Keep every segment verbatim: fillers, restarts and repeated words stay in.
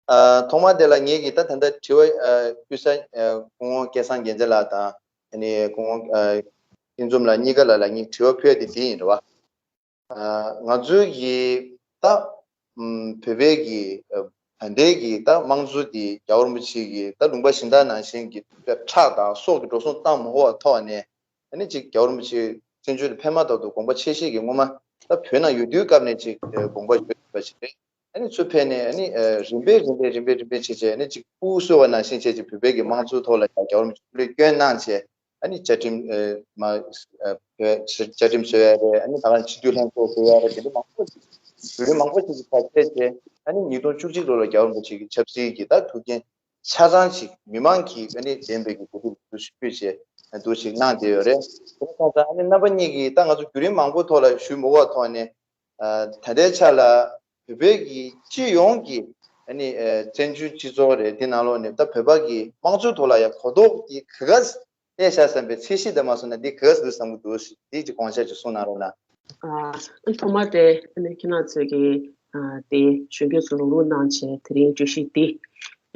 ཨ། ཐོག་མ་དེ་ལ་ངེད་ཀྱིས་ད་ད་ལྟ་དྲི་བ་ཨ་ཕུལ་ས། ཨ། སྐུ་ངོ་སྐལ་བཟང་རྒྱལ་མཚན་ལགས་དང་། ཨ་ནི་སྐུ་ངོ་ཨ་སྐྱིད་འཛོམས་ལགས་གཉིས་ཀ་ལ་ལ་ངས་དྲི་བ་ཕུལ་ཡ་དེ་དེ་ཡིན་རེད་བ། ཨ། ང་ཚོའི་གི་ད་ཨམ་བོད་པའི་གི་ཨ་ད་ལྟའི་གི་ད་དམངས་གཙོ་དེ་རྒྱལ་བ་རིན་པོ་ཆེ་གི་ད་ལུང་པ་གཞན་དག་ནང་བཞིན་གི་ཁྲག་དང་སྲོག་གི་འགྲོ་སོང་བཏང་མ་དགོས་པ་ཐོག་ནས། ཨ་ནི་ཅིག་རྒྱལ་བ་རིན་པོ་ཆེ་བཙན་བྱོལ་དུ་ཕེབས་མ་ཐག་ཏུ་དགོངས་པ་ཆེ་བཞེས་ཀྱི་སྔོན་མ་ད་བོད་ནང་ཡོད་དུས་སྐབས་ནས་ཅིག་ཨ་དགོངས་པ་ཡོད་པ་ཞིག་རེད། ཨ་ནི་ཚུར་ཕེབས་ནས་ཨ་ནི་ཨ་རིམ་པས་རིམ་པས་རིམ་པས་རིམ་པས་བྱས་བྱས། ཨ་ནི་ཅིག་ཕྲུ་གུ་གསོ་བ་ནང་བཞིན་བྱས་བྱས་བོད་པའི་གི་དམངས་གཙོའི་ཐོག་ལ་ཡང་རྒྱལ་བ་རིན་པོ་ཆེ་ལ་སྐྱོན་གནང་བྱས། ཨ་ནི་བཅའ་ཁྲིམས་ཨ་མ་ཨ་བཅའ་ཁྲིམས་བཟོ་ཡ་རེད། ཨ་ནི་ད་ག་སྤྱི་འཐུས་ལྷན་ཚོགས་བཟོ་ཡ་རེད། དེ་འདྲ་མང་པོ་ཞིག་བརྒྱུད་རིམ་མང་པོ་ཞིག་གི་ཐོག་བྱས་བྱས། ཨ་ནི་ཉིས་སྟོང་བཅུ་གཅིག་ལོ་ལ་རྒྱལ་བ་རིན་པོ་ཆེ་གི་ཆབ་སྲིད་ཀྱི་ད་ཐུགས་འགན་ཆ་ཚང་ཞིག་མི་མང་གིས་ཨ་ནི་འདེམས་པའི་གི་འགོ་ཁྲིད་ལ་འཛུལ་ཞུགས་བྱས་འདུག་ཞིག་གནང་བསྡད་ཡོད་རེད། དེ་སོང་ཙང་ཨ་ནི་རྣམ་པ་གཉིས་ཀྱིས་ད་ང་ཚོ་བརྒྱུད་རིམ་མང་པོ་ཐོག་ལ་ཞུས་མ་དགོས་པ་ཐོག་ནས། ཨ་ད་ལྟའི་ཆ་ལ་བོད་པའི་གི་སྤྱི་ཡོངས་ཀྱི་ཨ་ནི་ཨ་བཙན་བྱོལ་སྤྱི་ཚོགས་རེད། དེ་ནང་ལོགས་ནས་ད་བོད་པ་གི་དམངས་གཙོའི་ཐོག་ལ་ཡང་གོ་རྟོགས་དེ་ག་ག་གནས་བཞག་བསམ་པའི་ཚད་གཞི་དེ་མ་སོང་ན་འདི་ག་ག་འདུག་བསམ་གྱི་འདུག་ཞེས་འདི་ཅིག་དགོངས་འཆར་ཅིག་གསུང་གནང་རོགས་གནང་། ཨ་ཐོག་མར་དེ་ཨ་ནི་ཁྱེད་རང་ཚོས་ཀྱི་ཨ་དེ་གཞོན་སྐྱེས་ཚོ་རོགས་རམ་གནང་བྱས་དེ་རིང་བརྗོད་གཞི་འདི་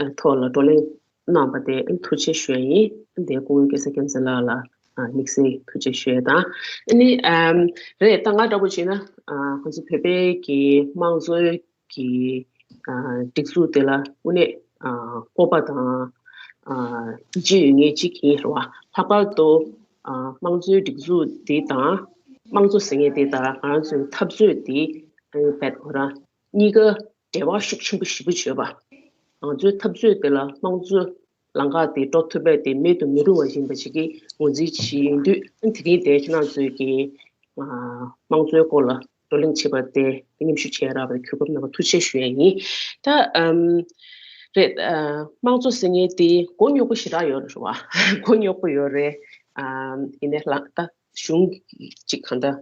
ཨ་ཐོག་ལ་བགྲོ་གླེང་གནང་བ་དེ་ཨ་ཐུགས་རྗེ་ཆེ་ཞུ་ཡ་ཡིན། ཨ་དེ་སྐུ་ངོ་སྐལ་བཟང་རྒྱལ་མཚན་ལགས་ལ་ཨ་དམིགས་བསལ་ཐུགས་རྗེ་ཆེ་ཞུ་ཡ་དང་། ཨ་ནི་ཨམ་རེད། ད་ང་འདྲ་པོ་བྱས་ན་ཨ་ཁོང་ཚོ་བོད་པའི་གི་དམངས་གཙོའི་གི་ཨ་སྒྲིག་འཛུགས་དེ་ལ་དངོས་གནས་ཨ་སྤོབས་པ་དང་ཨ་ཡིད་ཆེས་ཡོད་མཁན་གཅིག་ཡིན་རེད་བ། ལྷག་པར་དུ་ཨ་དམངས་གཙོའི་སྒྲིག་འཛུགས་དེ་དང་དམངས་གཙོ་ཟེར་མཁན་དེ་དང་ང་རང་ཚོའི་འཐབ་རྩོད་དེ་ཨ་རྦད་ཁོ་རང་གཉིས་ཀ་འབྲེལ་བ་ཤུགས་ཆེན་པོ་ཞེ་པོ་ཅིག་ཡོད་པ། ང་ཚོའི་འཐབ་རྩོད་དེ་ལ་དམངས་གཙོ་ལམ་ཁ་དེ་འགྲོ་ཐུབ་པ་དེ་མེད་དུ་མི་རུང་བ་ཡིན་པ་ཞིག་གི་ངོས་འཛིན་བྱེད་ཡོང་དུས། དེ་རིང་དེ་ཁྱེད་རང་ཚོས་ཀྱི་ཨ་དམངས་གཙོའི་སྐོར་ལ་བགྲོ་གླེང་བྱེད་པ་དེ་མཉམ་ཞུགས་བྱས་རག་པའི་གོ་སྐབས་གནང་བ་ཐུགས་རྗེ་ཆེ་ཞུ་ཡ་ཡིན། ད་ཨམ་རེད། ཨ་དམངས་གཙོ་ཟེར་མཁན་དེ་མགོ་རྙོག་པོ་ཞེ་དྲག་ཡོད་རེད་བ། མགོ་རྙོག་པོ་ཡོད་རེད། ཨམ་ཡིན་ནའི་ལ་ད་གཞུང་གཅིག་གང་ལྟར་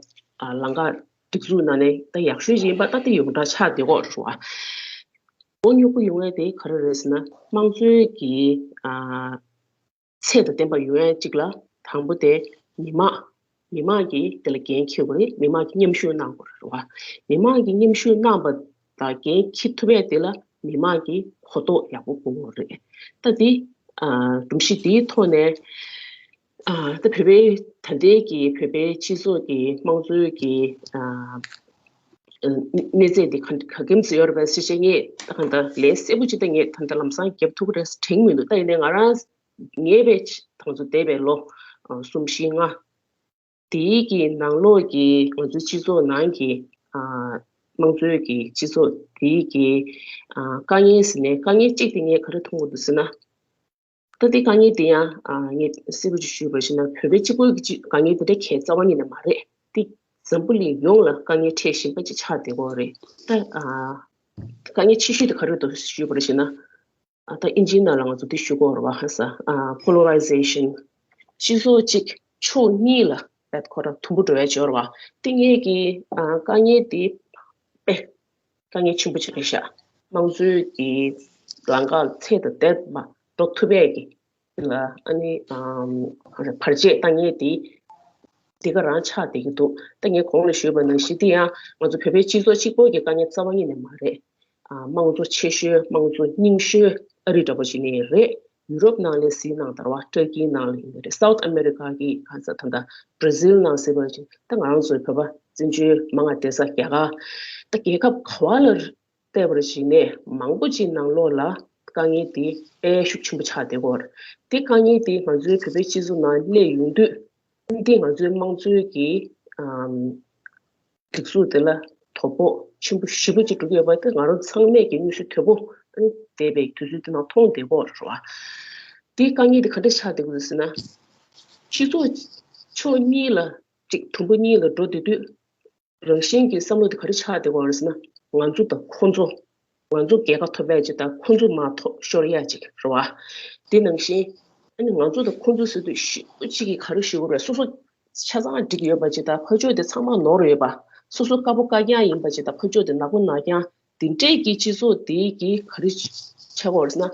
ཨ་ལམ་ཁ་སྒྲིག་འཛུགས་ནང་ནས་ད་ཡག་ཤོས་ཡིན་པ་ད་དེ་ཡོངས་གྲགས་ཆགས་བསྡད་ཀྱི་ཡོད་རེད་བ། མགོ་རྙོག་པོ་ཡོང་ཡ་དེ་ག་རེ་རེད་ཟེར་ན། དམངས་གཙོའི་གི་ཨ་ཚད་དང་ལྡན་པ་ཡོང་ཡ་གཅིག་ལ་དང་པོ་དེ་མི་མང་། མི་མང་གིས་དེ་ལ་འགན་འཁྱེར་དགོས་རེད། མི་མང་གིས་མཉམ་ཞུགས་གནང་དགོས་རེད་བ། མི་མང་གིས་མཉམ་ཞུགས་གནང་པ་དང་འགན་འཁྱེར་ཐུབ་ཡ་དེ་ལ་མི་མང་གིས་གོ་རྟོགས་ཡག་པོ་སྤོ་དགོས་རེད། ད་དེ་ཨ་སྒྲོམ་གཞི་དེའི་ཐོག་ནས་ཨ་ད་བོད་པའི་ད་ལྟའི་གི་བོད་པའི་སྤྱི་ཚོགས་ཀྱི་དམངས་གཙོའི་གི་ཨ་གནས་ཚད་འདི་ག་ག་གེམ་ཙམ་ཡོད་རེད་པས་ཟེར་བྱས། ངས་ད་གང་ལྟར་ལན་གསལ་པོ་ཅིག་ད་ངས་ད་ལྟ་ལམ་སང་རྒྱབ་ཐུབ་ཀྱི་རེད་དྲན་མི་འདུག་ད་ཡིན་ནའི་ང་རང་ངས་བས་ད་ང་ཚོ་འདས་པའི་ལོ་ཨ་གསུམ་བཞི་ལྔ་དེའི་གི་ནང་ལོགས་ཀྱི་ང་ཚོའི་སྤྱི་ཚོགས་ནང་གི་ཨ་དམངས་གཙོའི་གི་སྤྱི་ཚོགས་དེའི་གི་ཨ་དཀའ་ངལ་ཟེར་ནས་དཀའ་ངལ་གཅིག་དེ་ངས་ག་རེ་མཐོང་གི་འདུག་ཟེར་ན། ད་ལྟའི་དཀའ་ངལ་དེ་ཡང་ཨ་ངས་གསལ་པོ་ཅིག་ཞུས་པར་བྱས་ན། བོད་པའི་གཅིག་པོའི་གི་དཀའ་ངལ་དེ་འདྲ་གལ་རྩ་བ་ཉིད་ནས་མ་རེད། དེ་འཛམ་བུ་གླིང་ཡོངས་ལ་དཀའ་ངལ་འཕྲད་བཞིན་པ་ཅིག་ཆགས་བསྡད་ཀྱི་ཡོད་རེད། ད་ཨ་དཀའ་ངལ་ཆེ་ཤོས་དེ་ག་རེ་འདུག་ཞུས་པར་བྱས་ན། ཨ་ད་ཨིན་ཇིའི་ནང་ལ་ང་ཚོ་འདི་ཞུ་གི་ཡོད་རེད་བ། ཧ་ས་ཨ་polarization། སྤྱི་ཚོགས་གཅིག་ཕྱོགས་གཉིས་ལ་རྦད་ཁོ་རང་དུམ་བུ་འགྲོ་ཡ་ཅིག་ཡོད་རེད་བ། དེ་ངས་ཀྱི་ཨ་དཀའ་ངལ་དེ་དཔེ་དཀའ་ངལ་ཆེན་པོ་ཅིག་རེད་ཤག་དམངས་གཙོའི་གི་ལམ་ཁ་ཚད་དང་ལྡན་པ་འགྲོ་ཐུབ་ཡས་ཀྱི་ལ་ཨ་ནི་ཨམ་བར་ཆད་ལྟ་མཁན་དེ་དེ་ག་རང་ཆགས་བསྡད་ཀྱི་འདུག་ད་ངས་གོང་ལ་ཞུས་པ་ནང་བཞིན། དེ་ཡང་ང་ཚོ་བོད་པའི་སྤྱི་ཚོགས་གཅིག་པོ་གི་དཀའ་ངལ་རྩ་བ་ཉིད་ནས་མ་རེད། ཨ་དམངས་གཙོ་ཆེ་ཤོས་དམངས་གཙོ་རྙིང་ཤོས་ཨ་རི་འདྲ་པོ་ཅིག་ནས་རེད། ཡུ་རོབ་ནང་ལ་གཟིགས་ན་ད་རེད་བ། ཏུར་ཀི་ནང་ལ་ཡིན་པ་རེད། སའུ་ཐི་ཨ་མེ་རི་ཀ་གི་ག་ས་ད་ལྟ་བྷ་ར་ཟིལ་ནང་གཟིགས་པ་ཅིག་ད་ང་རང་ཚོའི་བོད་པ་བཙན་བྱོལ་མང་བ་བསྡད་ས་རྒྱ་གར། ད་རྒྱལ་ཁབ་ག་བ་ལ་བལྟས་པར་བྱས་ནས་མང་པོ་ཅིག་ནང་ལོགས་ལ་དཀའ་ངལ་དེ་དཔེ་ཤུགས་ཆེན་པོ་ཆགས་བསྡད་ཀྱི་ཡོད་རེད། དེ་དཀའ་ངལ་དེ་ང་ཚོའི་བོད་པའི་སྤྱི་ཚོགས་ནང་སླེབས་ཡོང་དུས། འདི་ང་ཚོའི་དམངས་གཙོའི་གི་ཨམ་སྒྲིག་འཛུགས་དེ་ལ་དོ་ཕོག་ཆེན་པོ་ཞེ་པོ་ཅིག་འགྲོ་གི་ཡོད་པ་དེ་ང་རང་ཚང་མས་ཀྱི་མངོན་ཤེས་དོད་པོ་ཨ་ནི་འདས་པའི་དུས་ཚོད་དེ་ནང་མཐོང་བསྡད་ཀྱི་ཡོད་རེད་བ། དེའི་དཀའ་ངལ་དེ་ག་འདྲ་ཆགས་བསྡད་ཀྱི་འདུག་ཟེར་ན། སྤྱི་ཚོགས་ཕྱོགས་གཉིས་ལ་ཅིག་དུམ་བུ་གཉིས་ལ་འགྲོ་བསྡད་དུས། རང་བཞིན་གྱི་བསམ་བློ་དེ་ག་རེ་ཆགས་བསྡད་ཀྱི་ཡོད་རེད་ཟེར་ན། ང་ཚོ་དང་ཁོ་ཚོ། ང་ཚོ་རྒྱལ་ཁ་ཐོབ་པ་ཅིག་དང་ཁོ་ཚོ་མར་ཐོག་ཤོར་ཡ་ཅིག་རེད་བ། དེ་ནང་བཞིན་ཨ་ནི་ང་ཚོ་དང་ཁོ་ཚོ་ཟེར་དུས་ཞེ་པོ་ཅིག་གིས་ག་རེ་ཞུ་དགོས་རེད། སོ་སོ་ཆ་ཚང་འགྲིག་ཡོད་པ་ཅིག་དང་ཕར་ཕྱོགས་དེ་ཚང་མ་ནོར་ཡོད་པ། སོ་སོ་དཀར་པོ་དཀར་རྐྱང་ཡིན་པ་ཅིག་དང་ཕར་ཕྱོགས་དེ་ནག་པོ་ནག་རྐྱང་། དེ་འདྲས་ཀྱི་སྤྱི་ཚོགས་དེ་གིས་ག་རེ་བྱེད་ཀྱི་ཡོད་རེད་ཟེར་ན།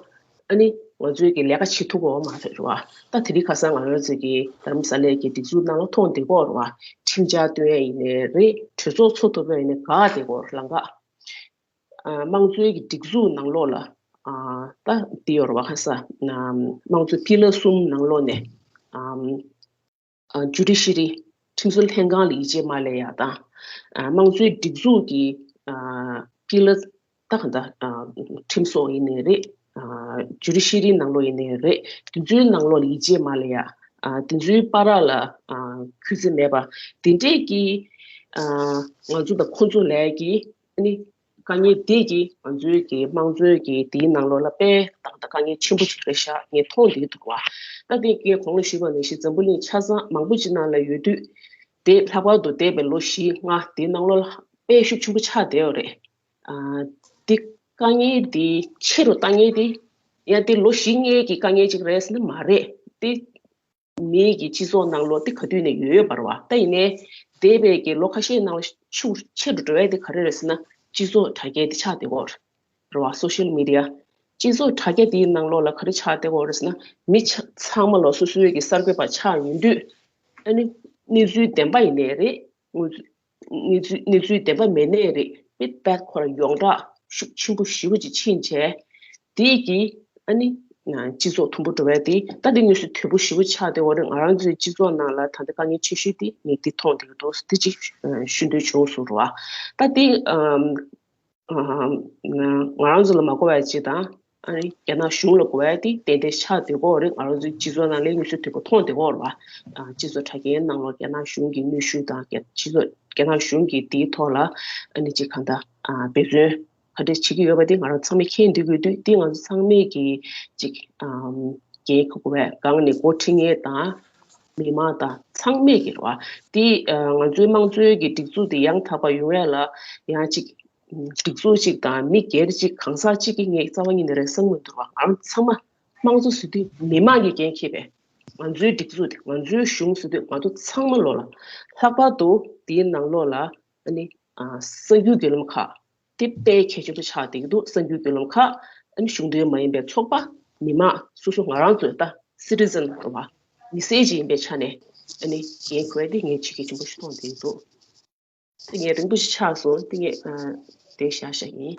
ཨ་ནི་ང་ཚོས་ཀྱི་ལས་ཀ་བྱེད་ཐུབ་ཀྱི་ཡོད་མ་རེད་བ། ད་དེ་རིང་ཁ་སང་ང་རང་ཚོས་ཀྱི་རྡ་རམ་ས་ལའི་གི་སྒྲིག་འཛུགས་ནང་ལ་མཐོང་བསྡད་ཀྱི་ཡོད་རེད་བ། ཁྲིམས་འཆར་བཏོན་ཡ་ཡིན་ནའི་རེད། གྲོས་ཚོགས་ཚོགས་ཐུབ་པ་ཡིན་ནའི་འགག་བསྡད་ཀྱི་ཡོད་རེད་ལམ་ཁ། ཨ་དམངས་གཙོའི་གི་སྒྲིག་འཛུགས་ནང་ལོགས་ལ་ ཨ་ད་དེ་ཡོད་རེད་བ། ཁ་ས་ཨམ་དམངས་གཙོའི་པི་ལར་གསུམ་ནང་ལོགས་ནས་ཨམ་ཨ་ཇུ་ཌི་ཤི་རི། ཁྲིམས་བཟོ་ལྷན་ཁང་ལ་ཡིད་ཆེས་མ་ལས་ཡ་དང་། ཨ་དམངས་གཙོའི་སྒྲིག་འཛུགས་ཀྱི་ཨ་པི་ལར་ད་ག་འདྲ། ཨ་ཁྲིམས་སོགས་ཡིན་ནའི་རེད། ཨ་ཇུ་ཌི་ཤི་རི་ནང་ལོགས་ཡིན་ནའི་རེད། དེ་ཚོའི་ནང་ལོགས་ལ་ཡིད་ཆེས་མ་ལས་ཡ། ཨ་དེ་ཚོའི་བར་ལ་ཨ་ཁུ་ཚེ་མེད་པ་དེ་འདྲས་ཀྱི་ཨ་ང་ཚོ་དང་ཁོ་ཚོ་ལས་ཀྱི་ཨ་ནི་དཀའ་ངལ་དེ་གིས་ང་ཚོའི་གི་དམངས་གཙོའི་གི་དེའི་ནང་ལོགས་ལ་དཔེ་ད་ག་འདྲ་དཀའ་ངལ་ཆེན་པོ་ཅིག་རེད་ཤག་ངས་མཐོང་བསྡད་འདུག་བ། ད་དེ་ངས་གོང་ལ་ཞུས་པ་ནང་བཞིན་འཛམ་བུ་གླིང་ཆ་ཚང་མང་པོ་ཅིག་ནང་ལ་ཡོད་དུས། དེ་ལྷག་པར་དུ་འདས་པའི་ལོ་བཞི་ལྔ་དེའི་ནང་ལོགས་ལ་དཔེ་ཤུགས་ཆེན་པོ་ཆགས་བསྡད་ཡོད་རེད། ཨ་དེ་དཀའ་ངལ་དེ་ཆེ་རུ་བཏང་མཁན་དེ་ཡང་དེ་ལོ་བཞི་ལྔའི་གི་དཀའ་ངལ་ཅིག་རེད་ཟེར་ན་མ་རེད། དེ་མིའི་གི་སྤྱི་ཚོགས་ནང་ལོགས་དེ་ག་དུས་ནས་ཡོད་ཡོད་པ་རེད་བ། ད་ཡིན་ནའི་འདས་པའི་གི་ལོ་ཁ་ཤས་ནང་ལ་ཤུགས་ཆེ་རུ་འགྲོ་ཡ་དེ་ག་རེ་རེད་ཟེར་ན་སྤྱི་ཚོགས་དྲ་རྒྱ་དེ་ཆགས་བསྡད་ཡོད་རེད་བ། སོ་ཤལ་མི་ཌི་ཡ། སྤྱི་ཚོགས་དྲ་རྒྱ་དེའི་ནང་ལོགས་ལ་ག་རེ་ཆགས་བསྡད་ཡོད་རེད་ཟེར་ན་མི་ཆ་ཚང་མ་ལོ་སོ་སོའི་གི་གསར་འགོད་པ་ཆགས་ཡོང་དུས། ཨ་ནི་གནས་ཚུལ་བདེན་པ་ཡིན་ནའི་རེད། དངོས་གནས་ཚུལ་གནས་ཚུལ་བདེན་པ་མེད་ནའི་རེད། དཔེ་དཔེ་ཁོ་རང་ཡོངས་གྲགས་ཤུགས་ཆེན་པོ་ཞེ་པོ་ཅིག་ཕྱིན་བྱས། དེ་གི་ཨ་ནི་སྤྱི་ཚོགས་དུམ་བུ་འགྲོ་བའི་དེ་ད་དེ་དངོས་སུ་དོད་པོ་ཞེ་པོ་ཆགས་བསྡད་ཡོད་རེད། ང་རང་ཚོའི་སྤྱི་ཚོགས་ནང་ལ་ད་ལྟ་དཀའ་ངལ་ཆེ་ཤོས་དེ་ངས་དེ་མཐོང་བསྡད་ཀྱི་འདུག་དེ་ཅིག་ཞུ་འདོད་བྱུང་སོང་རེད་བ། ད་དེ་ང་རང་ཚོ་ལ་མ་གོ་བ་ཅིག་དང་། ཨ་ནི་རྒྱ་ནག་གཞུང་ལ་གོ་བ་དེ་ཏན་ཏན་ཆགས་བསྡད་ཡོད་རེད། ང་རང་ཚོའི་སྤྱི་ཚོགས་ནང་ལ་དངོས་སུ་དོད་པོ་མཐོང་བསྡད་ཡོད་རེད་བ། སྤྱི་ཚོགས་དྲ་རྒྱའི་ནང་ལ་རྒྱ་ནག་གཞུང་གི་གནོན་ཤུགས་དང་རྒྱ་སྤྱི་ཚོགས་རྒྱ་ནག་གཞུང་གིས་དེའི་ཐོག་ལ་ཨ་ནི་ཅིག་གང་ལྟར་འབད་བརྩོན་ག་འདྲས་བྱེད་ཀྱི་ཡོད་པ་དེ་ང་རང་ཚང་མས་མཁྱེན་བསྡད་ཡོད་དུས། དེ་ང་ཚོ་ཚང་མས་ཀྱི་ཅིག་འགན་འཁུར་དགོས་པའི་སྒང་ནས་འགོ་ཁྲིད་མཁན་དང་མི་མང་དང་ཚང་མས་ཀྱི་རེད་བ། དེ་ང་ཚོའི་དམངས་གཙོའི་གི་སྒྲིག་འཛུགས་དེ་ཡང་དག་པ་ཡོང་ཡ་ལ་ཡང་ཅིག་སྒྲིག་འཛུགས་གཅིག་དང་མི་སྒེར་གཅིག་གང་ཟག་གཅིག་གིས་ངས་རྩ་བ་ཉིད་ནས་རེ་བསམ་མི་འདུག་བ། ང་རང་ཚང་མ་དམངས་གཙོ་ཟེར་དུས་མི་མང་གི་འགན་འཁྱེར་བས། ང་ཚོའི་སྒྲིག་འཛུགས་དེ་ང་ཚོའི་གཞུང་ཟེར་དུས་ང་ཚོ་ཚང་མ་ལོ་ལ་ལྷག་པར་དུ་དེའི་ནང་ལོགས་ལ་ཨ་ནི་ཨ་གསར་འགྱུར་བརྒྱུད་ལམ་ཁག་དེ་དཔེ་གལ་ཆེན་པོ་ཆགས་བསྡད་ཀྱི་འདུག་གསར་འགྱུར་བརྒྱུད་ལམ་ཁག་ཨ་ནི་གཞུང་འབྲེལ་མ་ཡིན་པའི་ཚོགས་པ་མི་མང་སོ་སོ་ང་རང་ཚོའི་ད་སི་ཊི་ཛན་རེད་བ། མི་སེར་ཅིག་ཡིན་པའི་ཆ་ནས་ཨ་ནི་འགན་འཁུར་བ་དེ་ངས་ཆེས་གལ་ཆེན་པོ་ཞིག་མཐོང་བསྡད་ཀྱི་འདུག་དེ་ངས་རིང་པོ་ཞིག་ཆགས་སོང་། དེ་ངས་ཨ་དེ་བཞག་བཞག་ཡིན།